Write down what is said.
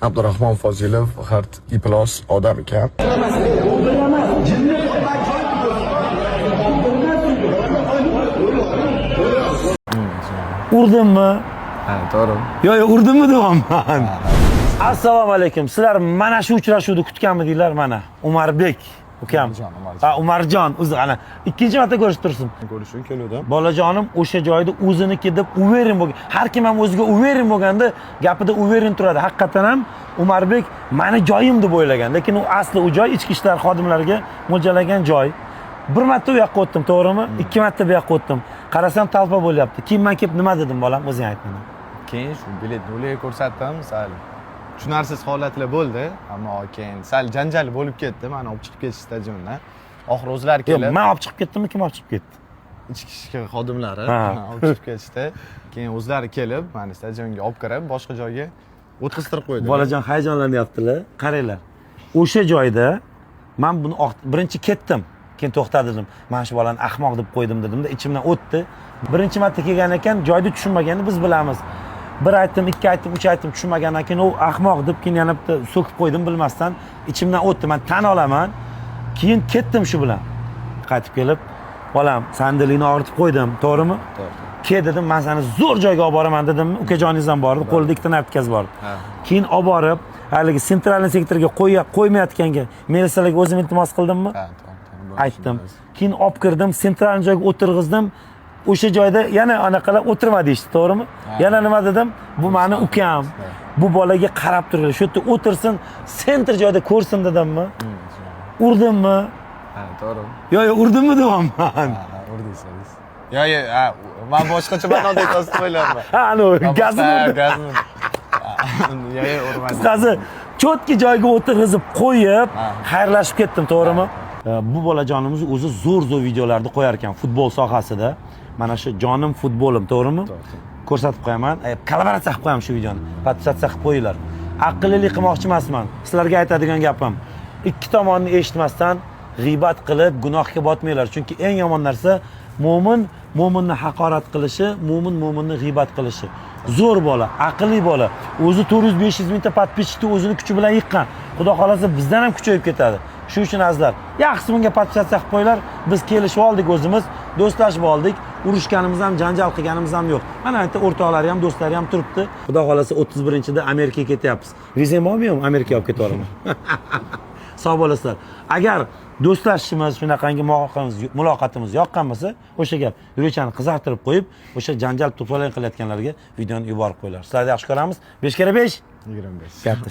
Abdurahmon Fozilov g'irt iflos odam ekan. Urdimmi? Ha, to'g'ri. Yo'q, yo'q, urdimmi deyapman. Assalomu alaykum. Sizlar mana shu uchrashuvni kutganmidinglar mana? Umarbek ukam. Umarjon, Umarjon. Ha, Umarjon o'zi ana ikkinchi marta ko'rishib tursin. Ko'rishib keluvdim. Bolajonim o'sha joyda o'ziniki deb уверен bo'lgan. Har kim ham o'ziga уверен bo'lganda gapida уверен turadi. Haqiqatan ham Umarbek mani joyim deb o'ylagan. Lekin u asli u joy ichki ishlar xodimlariga mo'ljallangan joy. Bir marta u yoqqa o'tdim, to'g'rimi? Ikki marta bu yoqqa o'tdim. Qarasam толпа bo'lyapti. Keyin man kelib nima dedim bolam, o'zing ayt mana. Keyin shu biletni ularga ko'rsatdim, sal tushunarsiz holatlar bo'ldi, ammo keyin sal janjal bo'lib ketdi, mani olib chiqib ketishdi stadiondan. Oxiri o'zlari Yo'q, kelib, man olib chiqib ketdimmi, kim olib chiqib ketdi? Ichki ishlar xodimlari olib chiqib ketishdi. Keyin o'zlari kelib, mani stadionga olib kirib, boshqa joyga o'tkaztirib qo'ydi. Bolajon hayajonlanyaptilar. Qaranglar. O'sha joyda man buni birinchi ketdim. Keyin to'xta dedim. Mana shu bolani ahmoq deb qo'ydim dedimda, ichimdan o'tdi. Birinchi marta kelgan ekan, joyda tushunmaganini biz bilamiz. Bir aytdim, ikki aytdim, uch aytdim, tushunmagandan keyin u ahmoq deb keyin yana bitta so'kib qo'ydim bilmasdan. Ichimdan o'tdi, man tan olaman. Keyin ketdim shu bilan. Qaytib kelib, bolam, sandalingni og'ritib qo'ydim, to'g'rimi? To'g'ri. Ke dedim, man seni zo'r joyga olib boraman dedim. Ukajoningiz ham bor edi, qo'lida ikkita naptkaz bor. Keyin olib borib, haligi sentralniy sektorga qo'ymayotganga militsiyalarga o'zim iltimos qildimmi? Ha, to'g'ri. Aytdim. Keyin olib kirdim, sentralniy joyga o'tirg'izdim. O'sha joyda yana anaqalar o'tirma deyishdi, to'g'rimi? Yana nima dedim? Bu mani ukam. Bu bolaga qarab turinglar. Shu yerda o'tirsin, sentr joyda ko'rsin dedimmi? Urdimmi? Ha, to'g'ri. Yo'q, yo'q, urdimmi deyapman. Ha, urdingiz. Yo, yo, ha, man boshqacha ma'noda aytasiz deb o'ylayapman. Ha, anavi gazini urdim. Gazini. Yo, yo, urmadim. Qisqasi, cho'tki joyga o'tirg'izib qo'yib, xayrlashib ketdim, to'g'rimi? Bu bolajonimiz o'zi zo'r-zo'r videolarni qo'yar ekan futbol sohasida. Mana shu jonim futbolim, to'g'rimi? Ko'rsatib qo'yaman. Kollaboratsiya qilib qo'yaman shu videoni. Podpisatsiya qilib qo'yinglar. Aqllilik qilmoqchi emasman. Sizlarga aytadigan gapim. Ikki tomonni eshitmasdan g'iybat qilib gunohga botmanglar. Chunki eng yomon narsa mo'min mo'minni haqorat qilishi, mo'min mo'minni g'iybat qilishi. Zo'r bola, aqlli bola. O'zi 400-500 mingta podpischikni o'zini kuchi bilan yiqqan. Xudo xolasa bizdan ham kuchayib ketadi. Shu uchun azizlar, yaxshisi bunga podpisatsiya qilib qo'yinglar. Biz kelishib oldik o'zimiz, do'stlashib oldik. Urushganimiz ham, janjal qilganimiz ham yo'q. Mana yerda o'rtoqlari ham, do'stlari ham turibdi. Xudo xolasa 31-da Amerikaga ketyapmiz. Vizam bormi yo'qmi? Amerikaga olib ketib yuboraman. Sog' bo'lasizlar. Agar do'stlashishimiz, shunaqangi muloqotimiz yoqqan bo'lsa, o'sha gap yurakchani qizartirib qo'yib, o'sha janjal to'polon qilayotganlarga videoni yuborib qo'yinglar. Sizlarni yaxshi ko'ramiz. 5 kere 5 25. Katta.